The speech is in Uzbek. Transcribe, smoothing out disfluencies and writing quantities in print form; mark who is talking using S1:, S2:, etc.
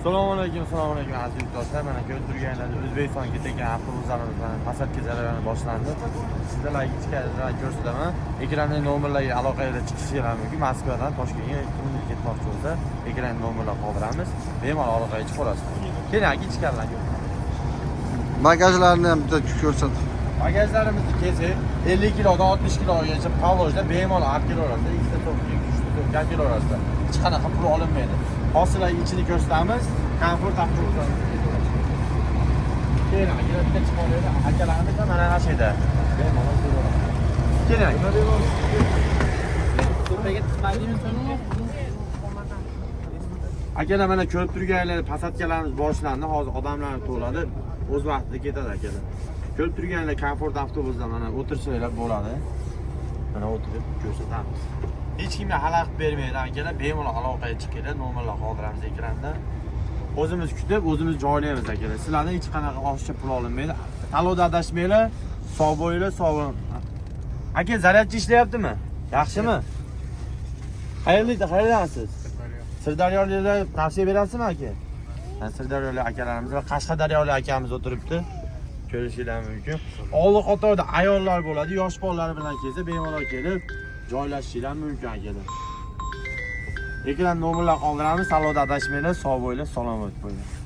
S1: Assalomu alaykum, assalomu alaykum, aziz yurtdoshlar. Mana ko'rib turganingizdek, O'zbekistonga ketayotgan avtobuslarimiz, mana посадка jarayoni boshlandi. Sizlarga ichkaridan ko'rsataman. Ekrandagi nomerlarga aloqaga chiqishingiz mumkin. Moskvadan Toshkentga kimdir ketmoqchi bo'lsa, ekran nomerlar qoldiramiz. Bemalol aloqaga chiqib olasizlar. Keling, aka, ichkaridan ko'ring.
S2: Bagajlarni ham bitta ko'rsat.
S1: Bagajlarimizni kelsak, 50 kilodan 60 kilogacha положено, bemalol olib kelaverasizlar. Ikkita to'pga, uchta to'pga olib kelaverasizlar. Hech qanaqa pul olinmaydi. Hozir ichini ko'rsatamiz. Komfort avtobuslarimiz ketaveradi. Keling, aka, bitta chiqib olaylik. Akalarimiz ham mana shu yerda. Bemalol kelaveradi. Keling, aka.
S3: Tepaga chiqmadingmi sen?
S1: Akalar, mana ko'rib turganlar, посадка larimiz boshlandi. Hozir odamlar to'ladi. O'z vaqtida ketadi, akalar. Ko'rib turganlar, komfort avtobusda mana o'tirsanglar bo'ladi. Mana o'tirib ko'rsatamiz. Hech kimga xalaqit bermaydi, akalar. Bemalol aloqaga chiqinglar, nomerlar qoldiramiz ekranda. O'zimiz kutib, o'zimiz joylaymiz, akalar. Sizlardan hech qanaqa oshiqcha pul olinmaydi. Tanlovda adashmanglar, sog' bo'linglar, sog' bo'ling. Aka, zaryadchi ishlayaptimi? Yaxshimi? Qayerlik, qayerdansiz? Sirdaryoliklar tavsiya berasizmi, aka? Ha, Sirdaryolik akalarimiz va Qashqadaryolik akamiz o'tiribdi. Ko'rishinglar mumkin. Oldi qatorda ayollar bo'ladi, yosh bolalar bilan kelsa, bemalol kelib joylashishinglar mumkin, akalar. Ekran nomerlar qoldiramiz, tanlovda adashmanglar, sog' bo'linglar, salomat bo'linglar.